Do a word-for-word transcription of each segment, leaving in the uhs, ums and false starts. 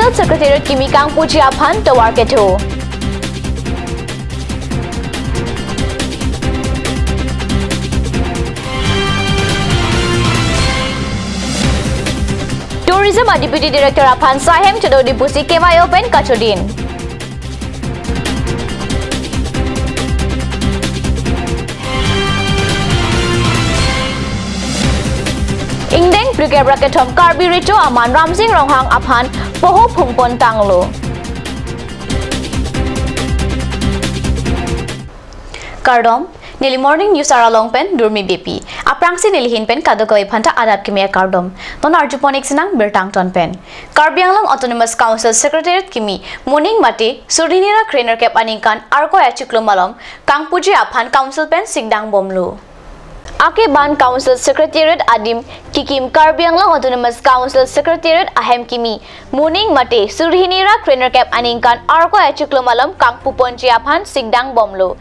Secretariat kimi kangpuji aphan tovar ketho. Tourism a Deputy Director aphan saihem chedode pusi K Y O pen kachodin. Ingdeng phlikep ra kethom Karbi Recho aman Ramsing Ronghang aphan poho phungpon tanglo. Kardom, neli Morning News aralong pen Durmi Beypi. Aphrangsi nelihin pen kadokave aphanta adap kimi akardom. Non arjupon-ik sinang birta angton pen. Karbi Anglong Autonomous Council Secretariat kimi moning mate suri hini ra krenerkep aningkan Arkoi achiklo malom kangpuji aphan Council pen sikdang bomlo. Akeban Council Secretariat adim kikim Karbi Anglong Autonomous Council Secretariat ahem kimi moning mate suri hini ra krenerkep aningkan Arkoi achiklo malom kangpuponji aphan sikdang bomlo.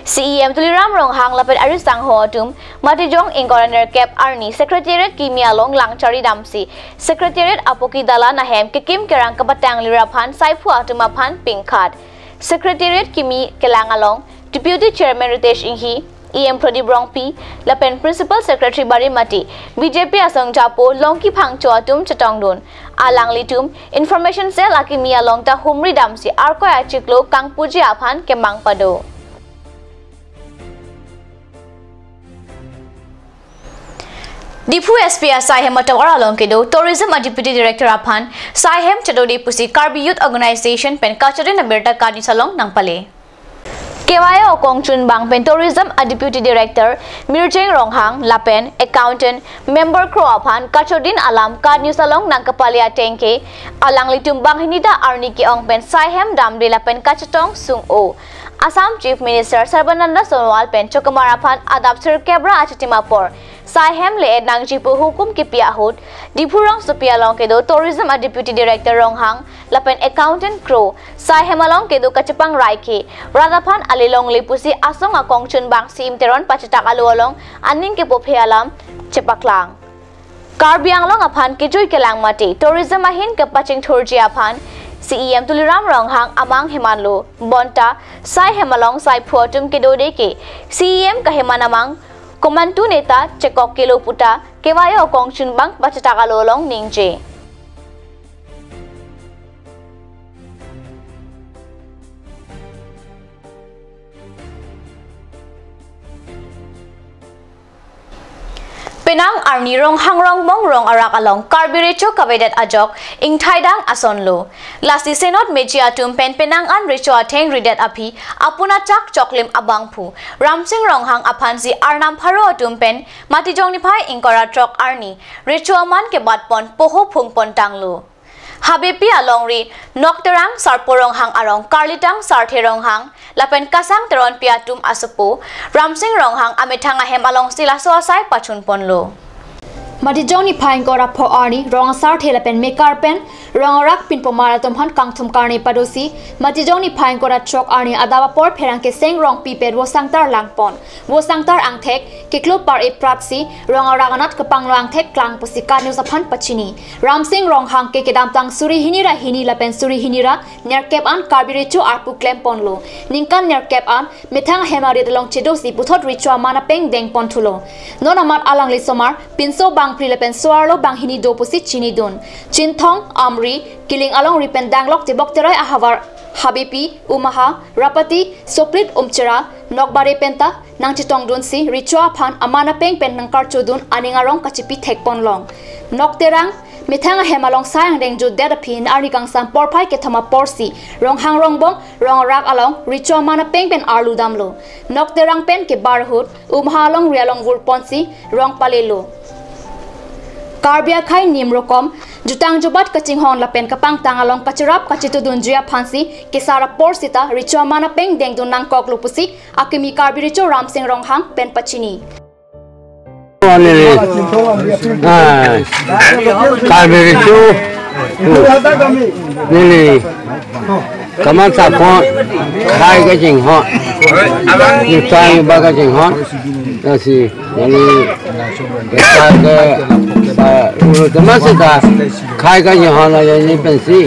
C E M Tuliram Ronghang lapen arisangho atum Matijong ingkoi ra nerkep arni Secretariat kimi along langchari damsi Secretariat apoki dalan ahem kekim kerang kepatanglir aphan saiphu atum aphan pingkhat. Secretariat kimi kelang along Deputy Chairman Ritesh Enghi, E M Pradip Rongpi, lapen Principal Secretary Barimati, B J P asong japo Longki Phangcho atum chetongdun. Alanglitum Information Cell akimi along ta humri damsi Arkoi achiklo kangpuji aphan kemang pado. Diphu S P asaihem atovar along kedo Tourism a Deputy Director aphan saihem chedode pusi Karbi Youth Organization pen kachodin abirta K News along nangpale. K Y O akongchunbang pen Tourism a Deputy Director Mirjeng Ronghang lapen Accountant Member Kro aphan kachodin alam K News along nangkepale ateng ke alanglitum banghini ta arni ke-ong pen saihem damde lapen kachetong sung-o. Assam Chief Minister Sarbananda Sonowal pen chokamar aphan adap sirkep ra achitim apor saihem le-et nangji pu hukum kipi ahut Diphu rongsopi along kedo Tourism a Deputy Director Ronghang lapen Accountant Kro saihem along kedo kachepangrai ke rat aphan ale longle pusi asong akongchunbang C M Teron pachetak alo along aning kepophe alam chepaklang. Karbi Anglong aphan kejui kelang mate tourism ahin kepachingthurji aphan C E M Tuliram Ronghang amang hemanlo. Bonta saihem along saiphu atum kedode ke C E M kaheman amang komantu neta chekok kelo puta K Y O akongchunbang pachetak alo along ningje. Penang arni Ronghang Rongbong rong arak along Karbi Recho kavedet ajok ingthaidang asonlo. Lasi senot meji atum pen penang an recho atheng ridet aphi apun achak choklim abangphu Ramsing Ronghang aphansi arnam pharo atum pen Matijong niphai ingkoi ra throk arni recho aman kebatpon poho phungpon tanglo. Habepi alongri Nokterang Sarpo Ronghang arong Karlitang Sarthe Ronghang lapen Kasang Teronpi atum asopo Ramsing Ronghang amethang ahem alongsi laso asai pachunponlo. Matijong niphai ingkoi ra pho arni rong asarthe lapen mekar pen rong arak pinpomar atum aphan kangthum karne padosi Matijong niphai ingkoi ra throk arni adap apor pherangke Seng Rongpi pen vosangtar langpon. Vosangtar angthek keklo par-e pratsi rong arak anat kepanglo angthek klang pusi K News aphan pachini. Ramsing Ronghang ke kedamtang suri hini ra hini lapen suri hini ra nerkep an Karbi Recho arpu klemponlo. Ningkan nerkep an methang ahem arit along chedosi puthot recho aman apeng dengponthulo. Non amat alangli somar pinso bangphli lapen so-arlo banghini do pusi chinidun. Chinthong, Amri, Kiling alongri pen danglok Tebok Terai ahavar Habepi, Umaha, Rapati, Soplit, Umchira, Nokbare penta nangchetongdunsi recho aphan aman apeng pen nangkarchodun aning arong kachipi thekponlong. Nokterang methang ahem along sai angdeng jutdet aphi arni kangsam porphai kethom aporsi Ronghang Rongbong rong arak along recho aman apeng pen arlu damlo. Nokterang pen kebar ahut Umaha alongri along vurponsi rong palelo. Karbi akhei nim rokom jutang jubat kachinghon lapen kapangtang along kacherap kachetudunji aphansi kesar apor sita recho aman apeng dengdun nangkoklo pusi akimi Karbi Recho Ramsing Ronghang pen pachini. Ani, ah, Karbi Recho, neli Kamatha pon, khei kachinghon. Jutang jubat kachinghon. Lasi, neli, kesa ke, sa, ulu temas ta, khei kachinghon aja neli pensi.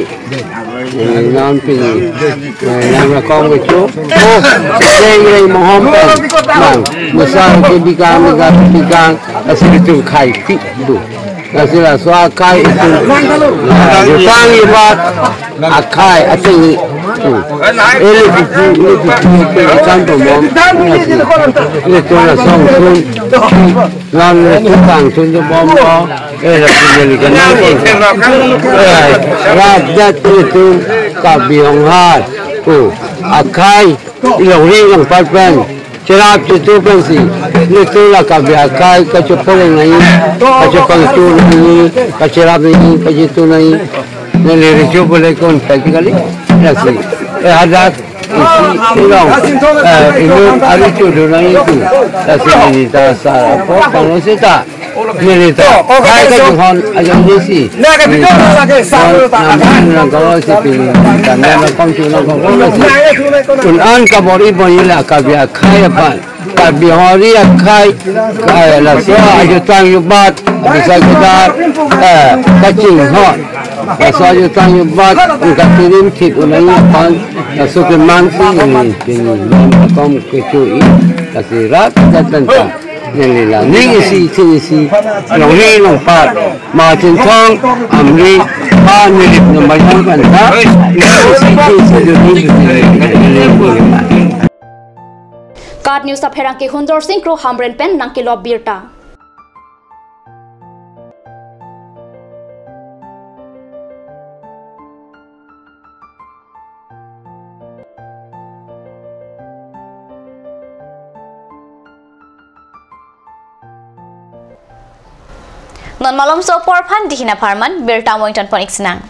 Eh, non pini, eh, non na kong kecho. Oh, seng reng mohom pen. Nang, masa ke bikang, bikang, bikang, lasi ilitum khei pi do. Lasi laso akhei itum, ah, jutang jubat akhei ateng. Hmm. Ili pipi, ili pipi, ili kan tomom. Lasi, ilitum lasonthun. Non ilitum tangthun jobom lo. Eh, lasi neli kenang. Eh, rat dat ilitum Karbi Honghar. Oh, akhei. Ilongri longpat pen, cherap chitu pensi, ilitum la Karbi akhei kachepholeng nangji, kachepangchu nangji, kacherap nangji, kachitu nangji. Neli recho pule kon practically, lasi. Eh, hadak, isi, ilong, eh, inut ari chu do nangji tu, lasi neli ta sa, po, panglo seta. Neli ta, khei kachinghon aja neli si. Neli ta, nang nang kalo si pini, ta nang nang kong chu nang kong kong si. Un-an kabor-i bor-i la Karbi akhei aphan. Karbi Honghar akhei, eh, laso ajutang jubat, bisa kita, eh, kachinghon. Laso ajutang jubat, kita kirim thip unai aphan, laso keman si ini, ini, ini, kom kecho-i, lasi rat, rat, rat, rat. Neli la, ning isi, isi, isi, longri longpat, ma Chinthong, Amri, pa neli number yang kan ta, ning isi, isi, isi, isi, isi, isi, isi, isi. KAT News apherang ke Hundor Sing Kro Hamren pen nangkelop birta. Non malomso apor aphan dihina pharman, birta mo ington pon ik sinang.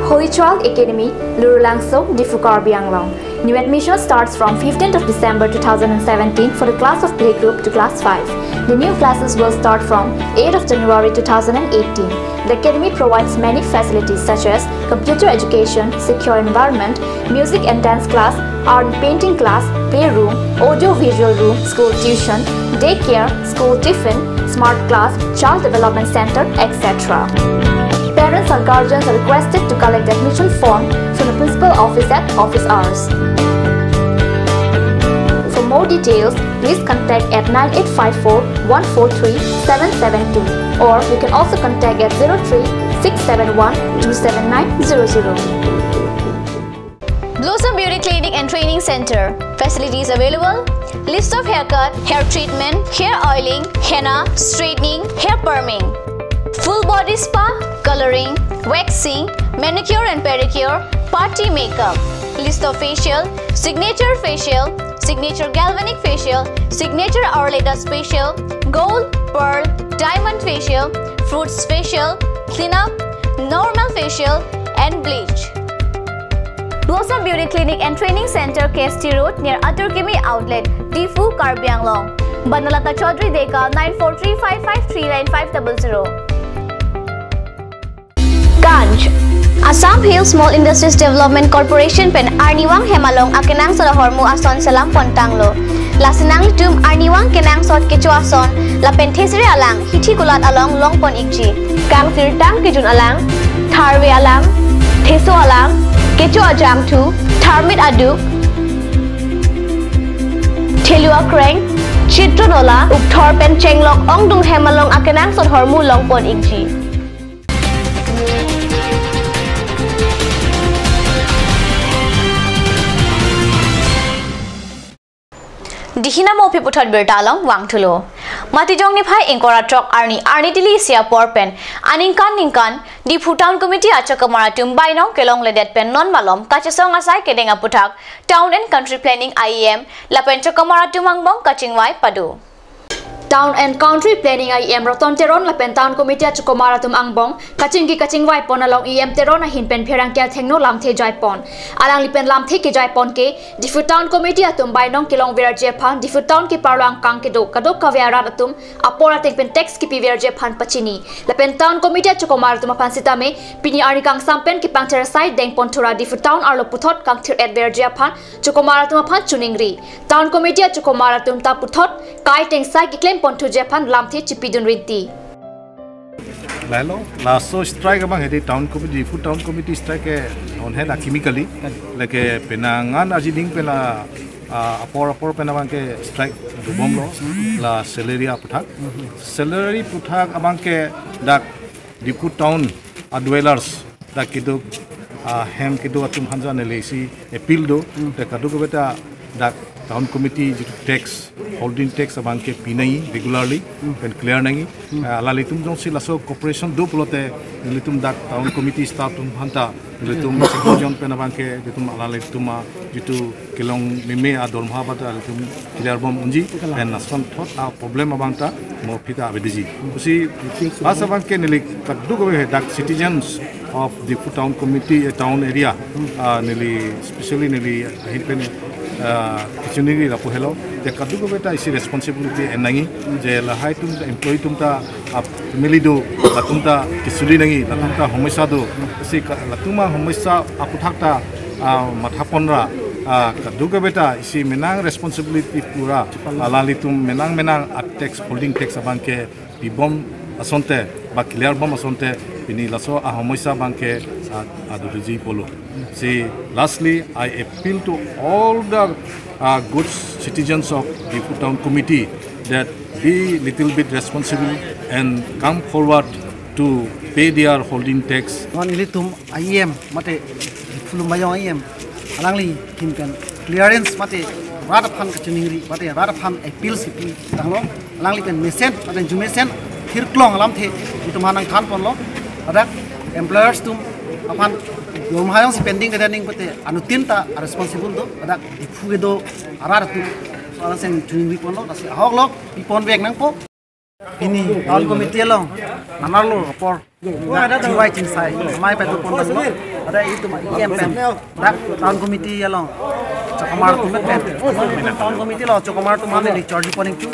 Holy Child Academy, Lurulangso, Diphu, Karbi Anglong. New admission starts from fifteenth of December two thousand and seventeen for the class of playgroup to class five. The new classes will start from eighth of January two thousand and eighteen. The academy provides many facilities such as computer education, secure environment, music and dance class, art and painting class, playroom, audio visual room, school tuition, daycare, school tiffin, smart class, child development center, et cetera. Parents and guardians are requested to collect admission form from the principal office at office hours. For more details, please contact at nine eight five four one four three seven seven two, or you can also contact at zero three six seven one two seven nine zero zero. Blossom Beauty Clinic and Training Center. Facilities available: lips of haircut, hair treatment, hair oiling, henna, straightening, hair perming, full body spa, coloring, waxing, manicure and pedicure, party makeup, lips of facial, signature facial, signature galvanic facial, signature Ayurveda facial, gold, pearl, diamond facial, fruits facial, cleanup, normal facial, and bleach. Blossom Beauty Clinic and Training Center, K S T Road, near Atur Kimi Outlet, Diphu, Karbi Anglong. Banalata Chaudhary Deka, nine four three five five three nine five double zero. Ganj. Assam Hill Small Industries Development Corporation pen arnivang hem along akenangsot ahormu ason selam pontanglo. Lasi nanglitum arnivang kenangsot kecho ason lapen thesere alang hithi kulat along longpon ikji. Kangsirtang kejun alang, tharve alang, theso alang, kecho ajangthu, tharmit aduk, thelu akreng, chitro nola, ukthor pen chenglok ongdung hem along akenangsot ahormu longpon ikji. Dihina mo aphi puthot birta along vangthulo. Matijong niphai ingkoi ra throk arni arni tili isi apor pen aningkan ningkan Diphu Town Committee achokomar atum bainong kelongledet pen non malom kachesong asai kedeng aputhak Town and Country Planning I E M lapen chokomar atum angbong kachingvai pado. Town and Country Planning I E M Roton Teron lapen Town Committee achokomar atum angbong kachingki kachingvai pon along E M Teron ahin pen pherangke athengno lamthe jai pon. Alangli pen lamthe kejai pon ke Diphu Town Committee atum bainong kelongverji aphan Diphu Town keparlo angkang kedo kadokave arat atum apor ateng pen tax kepiverji aphan pachini. Lapen Town Committee achokomar atum aphan sitame pini arni kangsam pen kepangthir asai deng pon thura Diphu Town arlo puthot kangthir-et verji aphan chokomar atum aphan choningri. Town Committee achokomar atum ta puthot kai tengsai keklem pon thuji aphan lamthe chipidun rinti. Lahelo, laso strike abang hedi Town Committee, Diphu Town Committee strike ke on hedi akimi kali. Lake penang an aji ding pen la, ah, apor apor pen abang ke strike dobomlo, la salary aputhak. Salary aputhak abang ke dak Diphu Town a dwellers dak kedo, ah, hem kedo atum aphan ja neli isi appeal do, te kadokave ta dak Town Committee jitu tax, holding tax abang ke pinangji regularly, pen clear nangji. Ah, alanglitum jongsi laso cooperation do pulote nelitum dak Town Committee staff atum aphan ta nelitum second jon pen abang ke nelitum alanglitum a jitu kelong meme adorma abang ta nelitum clear bom unji, pen lason thot aproblem abang ta mo pita avediji. Pusi pas abang ke neli kadokave dak citizens of Diphu Town Committee, eh, town area, ah, neli specially neli ahin pen, ah, kechoningri lapu helo. Je kadokave ta isi responsibility en nangji, je lahai atum ta employee atum ta, ah, family do, latum ta kechuli nangji, latum ta homosya do. Isi ka-, latum a homosya aputhak ta, ah, matha pon ra, ah, kadokave ta isi menang responsibility pura, alanglitum menang menang a tax, holding tax abang ke pibom asonte, ba clear bom asonte, pini laso ahomosya abang ke, ah, adoji pulo. Si lastly, I appeal to all the, uh, good citizens of Diphu Town Committee that be little bit responsible and come forward to pay their holding tax. Non ilitum I E M mate Diphu Lumbajong I E M alangli ahin pen clearance mate rat aphan kachoningri mate rat aphan appeal si pitanglo. Alangli pen mesen, lapen arjumesen, thirklong alamthe itum aphan nangthan ponlo. Ladak employers atum aphan dorma jongsi pending kedo ning pute anuttin ta responsible do. Ladak Diphu kedo arat atum, so alang sen choningri ponlo, lasi ahok lo pi ponvek nangpo. Pini Town Committee along nanarlo apor chingvai chingsai amei pado pon lo. Ladak itum E M pen dak Town Committee along chokomar atum pen, Town Committee along chokomar atum aphan neli charge pon ningtu.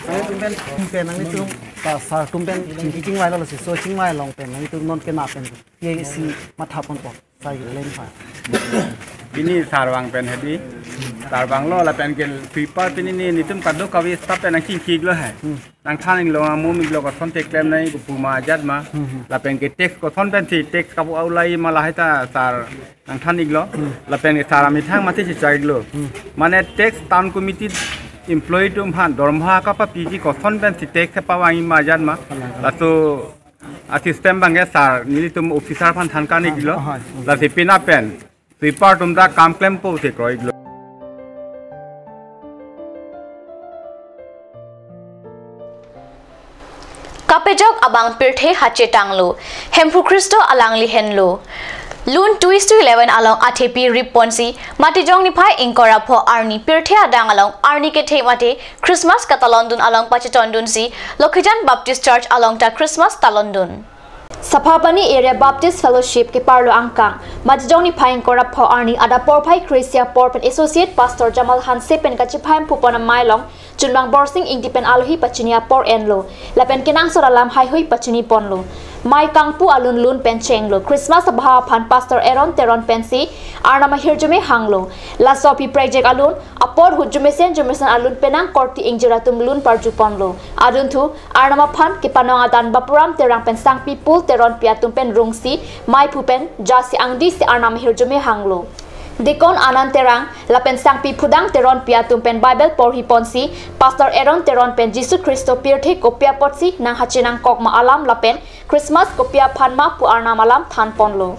Atum pen, pen nanglitum ta sir atum pen chingki chingvai lo, lasi so chingvai along pen nanglitum non kena pen isi matha ponpo. Sai len pa. Pini sir vang pen hedi. Sir vanglo lapen ke sweeper pini ne nelitum kadokave staff pen nangchingkiklo he. Hmm. Nangthan inglo, nangmum inglo, koson te klem nangji, kopi ma ajat ma. Hmm, hmm. Lapen ke tax koson pensi tax kapu aulai ma lahai ta sir nangthan inglo. Hmm. Lapen ke sir amethang mati si chai lo. Hmm. Mane tax Town Committee employee atum aphan dorma kapapiji koson pensi tax kepavangji ma ajat ma. Kalang, kalang. Laso a system abang ke sir nelitum officer aphan than kan iklo. Ah, ah, ah. Lasi pini pen sweeper atum ta kam klempo si kroi iklo. Kapejok abang pirthe hachetanglo, Hemphu Khristo alangli henlo. Lun two is to eleven along athepi rip ponsi, Matijong niphai ingkoi ra pho arni pirthe adang along arni kethe mate Christmas katalondun along pachetondunsi, Lokhijan Baptist Church along ta Christmas talondun. Saphapani Area Baptist Fellowship keparlo angkang, Matijong niphai ingkoi ra pho arni adap porphai Christmas apor pen Associate Pastor Jamal Hanse pen kachephai Hemphu pon amei along, Chunbang Borsing Ingti pen alohi pachini apor enlo, lapen kenangsot alam haihui pachini ponlo. Mei kangpu alun lun pen chenglo. Christmas abahap aphan Pastor Aaron Teron pensi Arnam ahirjume hanglo. Laso aphi project alun apor ahut jumesen jumesen alun penang korte ingjir atum lun parju ponlo. Adunthu Arnam aphan kepanong adan Bapuram Terang pen Sangpipul Teronpi atum pen rungsi, meiphu pen jasi angdisi Arnam ahirjume hanglo. Deacon Anand Terang lapen Sangpiphudang Teronpi atum pen Bible porhi ponsi, Pastor Aaron Teron pen Jisu Khristo pirthe kopi apotsi nang hachi nangkok ma alam lapen Christmas kopi aphan ma pu Arnam alam than ponlo.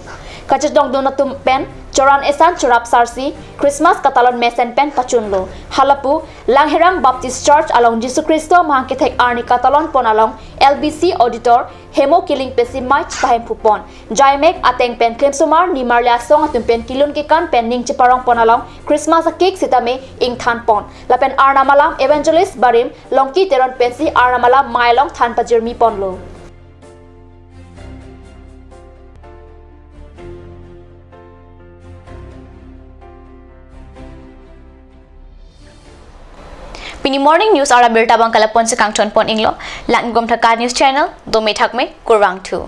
Kachetongdun atum pen choran esan chorap sarsi Christmas katalon mesen pen pachunlo. Halapu Langherang Baptist Church along Jisu Khristo mahang kethek arni katalon pon along L B C Auditor Hemo Killing pensi mai chepahemphu pon. Jaimek ateng pen klemsomar nimarli asong atum pen kilun kekan pen ning cheparong pon along Christmas a-cake sitame ingthan pon. Lapen Arnam alam Evangelist Barim Longki Teron pensi Arnam alam mai along than pajirmi ponlo. Pini morning news arabirta abang ke lapu-an si kangton pon inglo. Lang gom thaka news channel, dome thakme, kurvangthu.